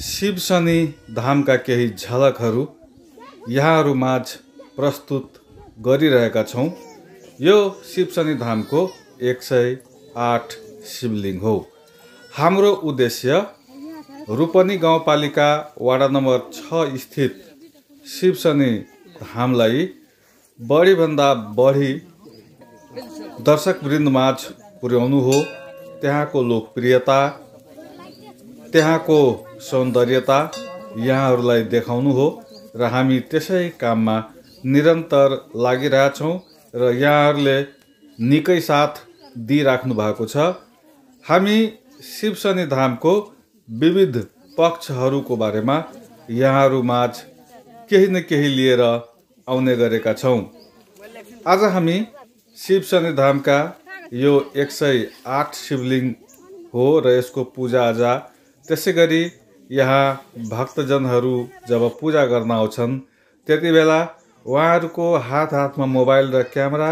शिव शनि धामका केही झलकहरू यहाँहरू माझ प्रस्तुत गरिरहेका छौं। यो शिव शनि धामको 108 शिवलिङ्ग हो। हाम्रो उद्देश्य रूपनी गाउँपालिका वडा नम्बर 6 स्थित शिव शनि धामलाई बढीभन्दा बढी दर्शकवृन्द माझ पुर्याउनु हो। त्यहाँको लोकप्रियता, त्यहाँको सौन्दर्यता यहाँहरूलाई देखाउनु हो र हामी त्यसै काममा निरन्तर लागिरहेछौँ र यहाँहरूले निकै साथ दिइराख्नु भएको छ। हामी शिव शनि धामको विविध पक्षहरूको बारेमा यहाँहरू माझ केही न केही लिएर आउने गरेका छौँ। आज हामी शिव शनि धामका यो 108 शिवलिङ्ग हो र यसको पूजाआजा, त्यसैगरी यहाँ भक्तजनहरू जब पूजा गर्न आउँछन् त्यति बेला उहाँहरूको हातमा मोबाइल र क्यामेरा,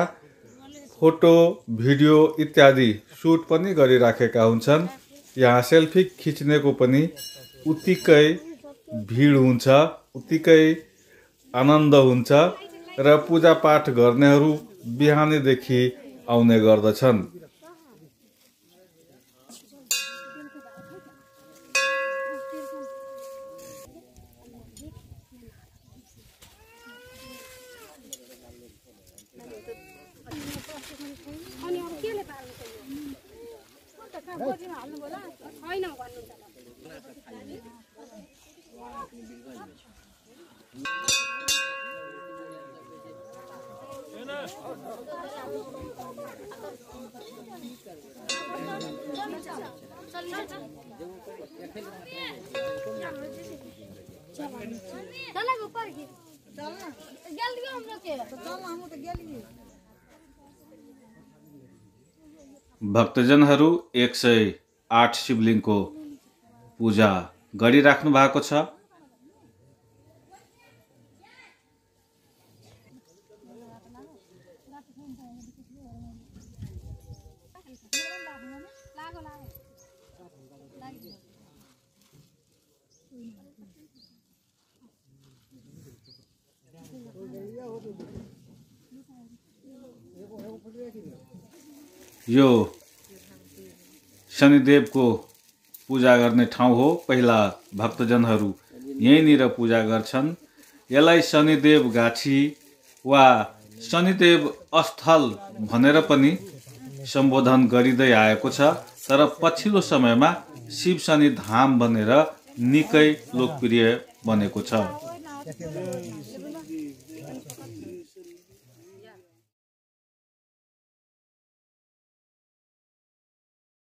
फोटो, भिडियो इत्यादि सुट पनि गरिराखेका हुन्छन्। यहाँ सेल्फी खिच्नेको पनि उत्तिकै भिड हुन्छ, उत्तिकै आनन्द हुन्छ र पूजापाठ गर्नेहरू बिहानैदेखि आउने गर्दछन्। भक्तजनहरू 108 शिवलिङ्गको पूजा गरिराख्नु भएको छ। यो शनिदेवको पूजा गर्ने ठाउँ हो। पहिला भक्तजनहरू यहीँनिर पूजा गर्छन्। यसलाई शनिदेव गाछी वा शनिदेव स्थल भनेर पनि सम्बोधन गरिँदै आएको छ, तर पछिल्लो समयमा शिव शनि धाम भनेर निकै लोकप्रिय बनेको छ।